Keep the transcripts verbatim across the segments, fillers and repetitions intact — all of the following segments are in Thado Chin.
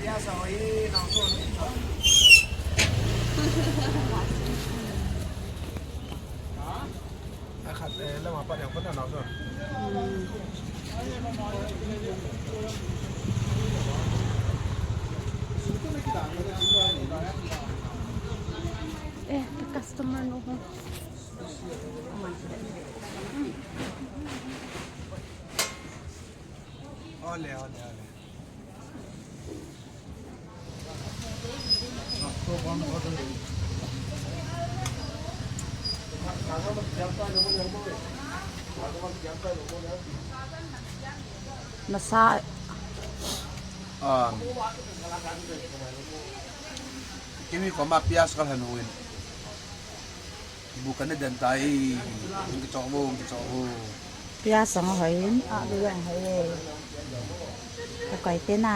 Eh, the customer no ho. Ole, ole, ole. Nasa. Ah. Kimi koma pias kal hanu in. Bu kan den tai, hung kichok bu, hung kichok bu. Pias ang hoi in, alu ang hoi. Ko kai te na.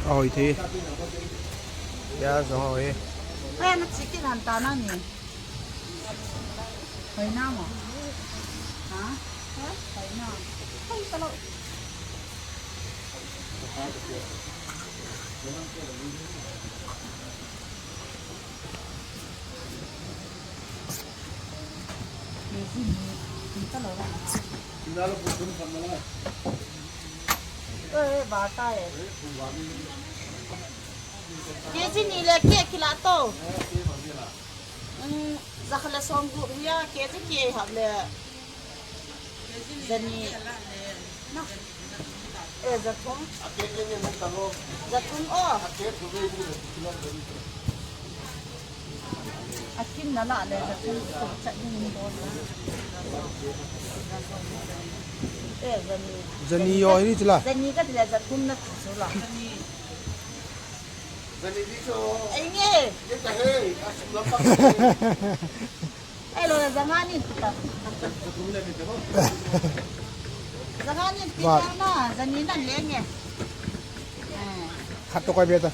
Hoi the. Pias ang hoi. Kaya na chicken han ta na ni. Hoi na mo. Ha? Ha? Hoi na. Hoi talo. Eh, bata eh. K G ni le ke kila to. Um, zakha le som gu ya, K G ke hap le. Zani. Na. Eh, zathum. Zathum, oh. Akin na la le, zathum, zathum, chat ding ni bol la. Eh, zani. Zani yo, ini chila. Zani ka tila zathum na tu su la. Zani di so. Ai nge. Ye ka he, asum la pa. Ai lo, zanga ni kita. Zanga ni kita na, zani na lenge. Eh. Khat to koi beta.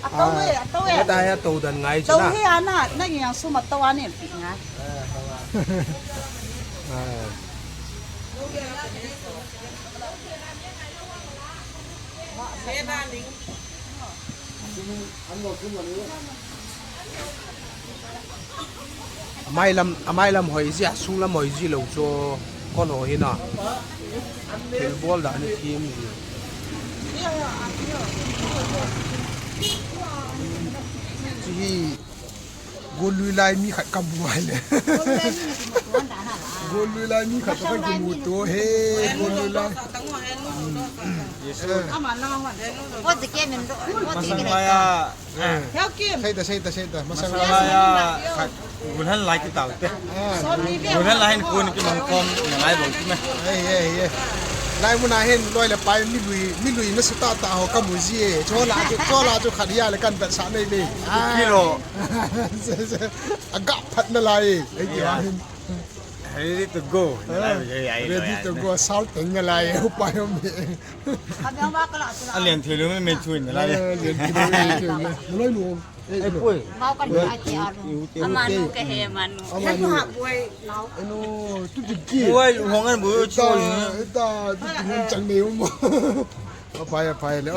Atau eh, atau eh. Beta ya to dan ngai china. To he ana, na yang suma to ani pi nga. Ah. Amai lam, amai lam hoi ji, asung lam hoi ji lo chu kon ho hi na. Thil bol da ni thim ji. Chi hi. Golui lai mi khat ka mu ai le. Golui lai mi khat ka kimu to he. Golui lai. Masang lai a. Sei ta, sei ta, sei ta. Masang lai a. Khat. Golhan lai ki tau te. Golhan lai hin kun ki mang kom na lai bol ki me. Ei, ei, ei. Lai mun a hin loi le pai mi lui, mi lui na su ta ta ho ka mu ji e. Chola chu, chola chu khat ya le kan bet sa nei le. Kilo. Aga phat na lai. Ei, ki wa hin. Ready to go. Ready to go. Sal teng na lai. Upai om. Alian thei lu me me thui na lai. Alian thei lu me thui na. Loi lu. Ei, poi. Mau kan ai ti alu. Amanu ke he manu. Amanu. Eno, tu ti ki. Poi, hong an bu chu. Eta, tu ti chang ne um. Apai, apai le.